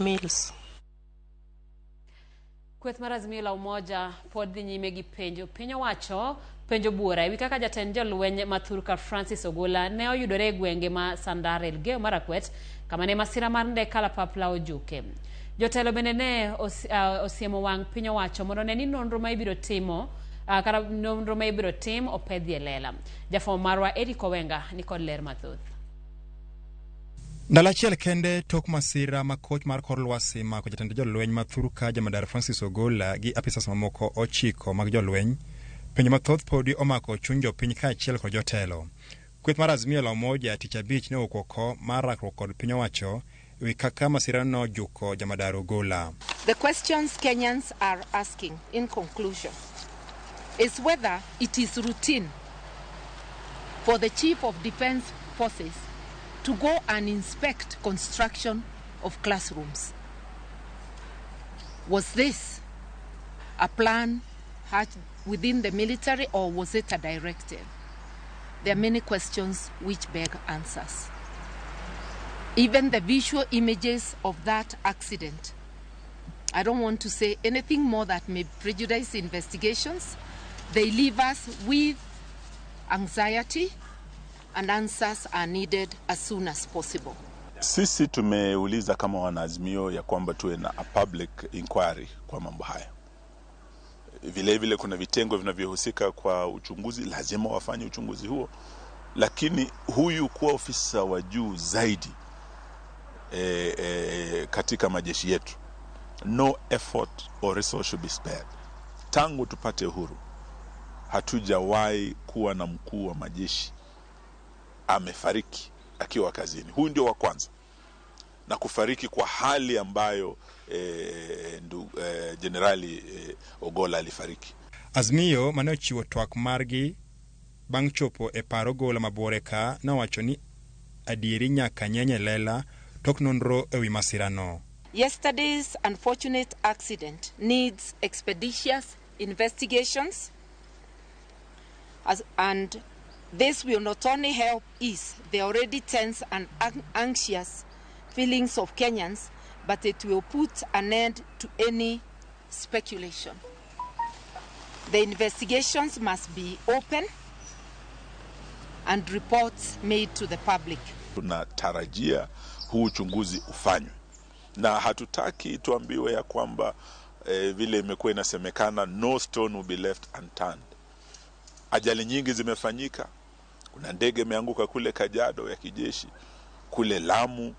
Mills. Kweth mar Azimio la Umoja pod dhi nyime gi penjo piny owacho penjo buora ewi kaka jatend jolweny ma thurka Francis Ogola ne oyudore e gwenge ma Sandar Elgeyo Marakwet kama ne masira mar ndek kalapapla ojuke. Jotelo bende ne osiemo wang' piny owacho mondo ne ni nonro ma ibiro timo kata nonro ma ibiro tim opedhi e lela. Jafwambo marwa Eric Owenga nikod ler mathoth. Ndalo achiel kende tok masira ma koch mar kor lwasi mako jatend jolweny ma thurka Jamadar Francis Ogola gi apisas mamoko 9 mag jolweny, penjo mathoth podi omako chuny jopiny kaachiel kod jotelo. Kweth mar Azimio la Umoja tich abich ne owuok oko mar rakruok kod piny owacho ewi kaka masirano nojuko Jamadar Ogola. The questions Kenyans are asking in conclusion is whether it is routine for the Chief of Defense Forces to go and inspect construction of classrooms. Was this a plan hatched within the military or was it a directive? There are many questions which beg answers. Even the visual images of that accident, I don't want to say anything more that may prejudice investigations. They leave us with anxiety and answers are needed as soon as possible. Sisi tumeuliza kama wanaazimio ya kwamba tuwe na a public inquiry kwa mambo haya. Vile vile kuna vitengo vinavyohusika kwa uchunguzi, lazima wafanye uchunguzi huo, lakini huyu kuwa ofisa wa juu zaidi katika majeshi yetu, no effort or resource should be spared. Tangu tupate uhuru hatujawahi kuwa na mkuu wa majeshi amefariki akiwa kazini. Huyu ndio wa kwanza, na kufariki kwa hali ambayo Jenerali Ogola alifariki. Azimio mane ochiwo twak margi bang' chopo e par Ogola mabuore ka nowacho ni adieri nyaka nyeny e lela tok nonro ewi masirano. Yesterday's unfortunate accident needs expeditious investigations, and this will not only help ease the already tense and anxious feelings of Kenyans, but it will put an end to any speculation. The investigations must be open and reports made to the public. Tunatarajia huu uchunguzi ufanywe, na hatutaki tuambiwe ya kwamba vile imekuwa inasemekana, no stone will be left unturned. Ajali nyingi zimefanyika. Kuna ndege imeanguka kule Kajiado ya kijeshi, kule Lamu,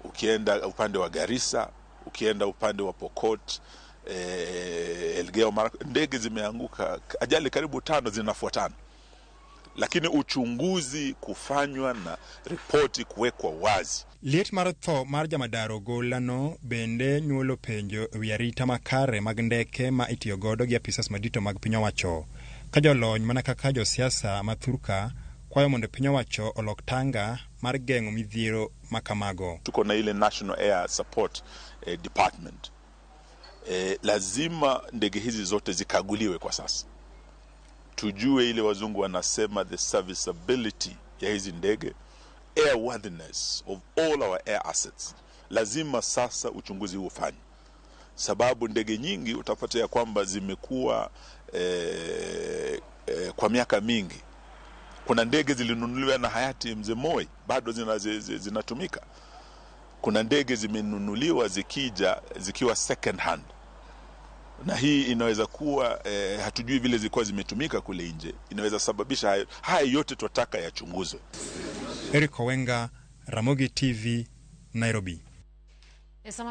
ukienda upande wa Garissa, ukienda upande wa Pokot, Elgeyo Marakwet, ndege zimeanguka, ajali karibu 5 zinafuatana. Lakini uchunguzi kufanywa na ripoti kuwekwa wazi. Liet mar tho mar Jamadar Ogola no bende nyuolo penjo ewi arita makare mag ndeke ma itiyo godo gi apisas madito mag piny owacho. Ka jolony mana kaka josiasa ma thurka kwayo mondo piny owacho olok tanga mar geng'o midhiero makamago. Tuko na ile National Air Support Department. Lazima ndege hizi zote zikaguliwe kwa sasa. Tujue ile wazungu wanasema the serviceability ya hizi ndege, airworthiness of all our air assets. Lazima sasa uchunguzi huu ufanywe, sababu ndege nyingi utapata ya kwamba zimekuwa kwa miaka mingi. Kuna ndege zilinunuliwa na hayati Mzee Moi bado zinatumika. Kuna ndege zimenunuliwa zikija zikiwa second hand, na hii inaweza kuwa hatujui vile zilikuwa zimetumika kule nje, inaweza sababisha hayo. Haya yote tunataka yachunguzwe. Eric Owenga, Ramogi TV, Nairobi.